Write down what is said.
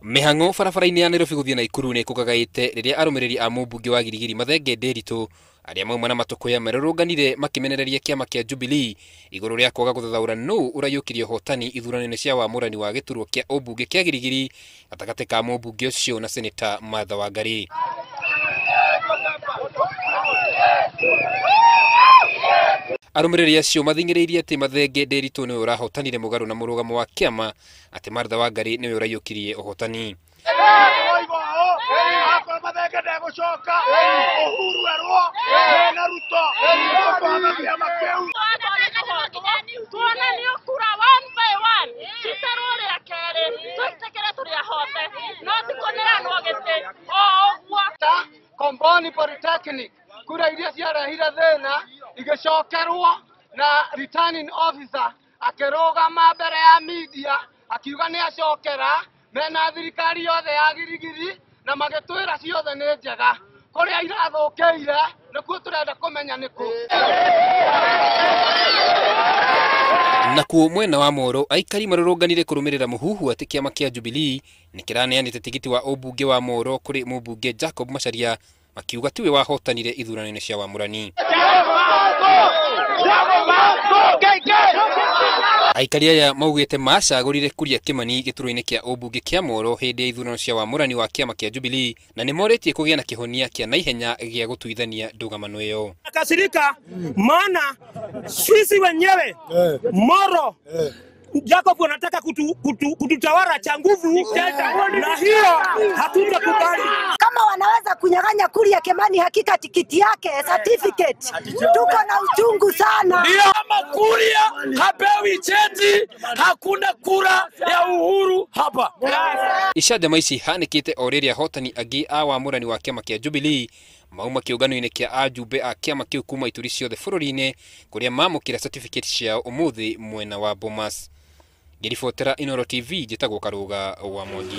Mĩhang'o barabara-inĩ ya Nairobi gũthiĩ Naikuru nĩ ĩkũgagaĩte rĩrĩa arũmĩrĩri a mũmbunge wa Giligili Mathenge Ndiritu arĩa mauma na matũkũya marũrũnganire makĩmenereria kĩama kĩa Jubilee igũrũ rĩa kwaga gũthathaũra nũ ũraiyũkirie ũhotani ithurano-inĩ cia wamũrani wa gĩturwa kĩa ũmbunge kĩa Giligili gatagatĩ ka mũmbunge ũcio na Seneta Martha Wangari. Arũmĩrĩri acio mathing'ĩrĩirie atĩ Mathenge Ndiritu nĩwe ũrahotanire mũgarũ na mũrũgamo wa kĩama atĩ Martha Wangari nĩwe ũraiyũkirie ũhotani. Komboni Polytechnic kura iria ciarehire thĩna igĩcokerwo na returning officer akĩrũgama mbere ya media akiuga nĩ acokera mena thirikari yothe ya Giligili na magĩtwĩra ciothe nĩ njega kũrĩa irathũkĩire nĩkuo tũrenda kũmenya nĩkũ. Nakuo mwena wa Moro aikari marũrũnganire kũrũmĩrĩra mũhuhu atĩ kĩama kĩa Jubilee nĩ kĩraneanĩte tigiti wa ũmbunge wa Moro kũrĩ mũmbunge Jacob Macharia makiuga tiwe wahotanire ithurano-inĩ cia wamũrani. Aikari aya maugĩte macagũrire Kuria Kimani gĩturwa-inĩ kĩa ũmbunge kĩa Moro hĩndĩ ya ithurano cia wamũrani wa kĩama kĩa Jubilee na nĩmorĩtie kũgĩa na kĩhonia kĩa naihenya gĩa gũtuithania ndũgamano ĩyo. Kasirika maana sisi wenyewe Moro Jacob anataka kututawala cha nguvu na hiyo hatutakubali. Kama wanaweza kunyang'anya Kuria Kimani hakika tikiti yake certificate, tuko na uchungu sana. Ndio kama Kuria hapewi cheti, hakuna kura ya uhuru hapa. Icanjama ici hanikite o rĩrĩa hotani angĩ a wamũrani wa kĩama kĩa Jubilee mauma kĩũngano-inĩ kĩa ajumbe a kĩama kĩu kuma ituri ciothe bũrũri-inĩ kũrĩa mamũkĩra certificate ciao ũmũthĩ mwena wa Bomas. Ngĩribotera Inooro TV njĩtagwo Karũga wa Mwangi.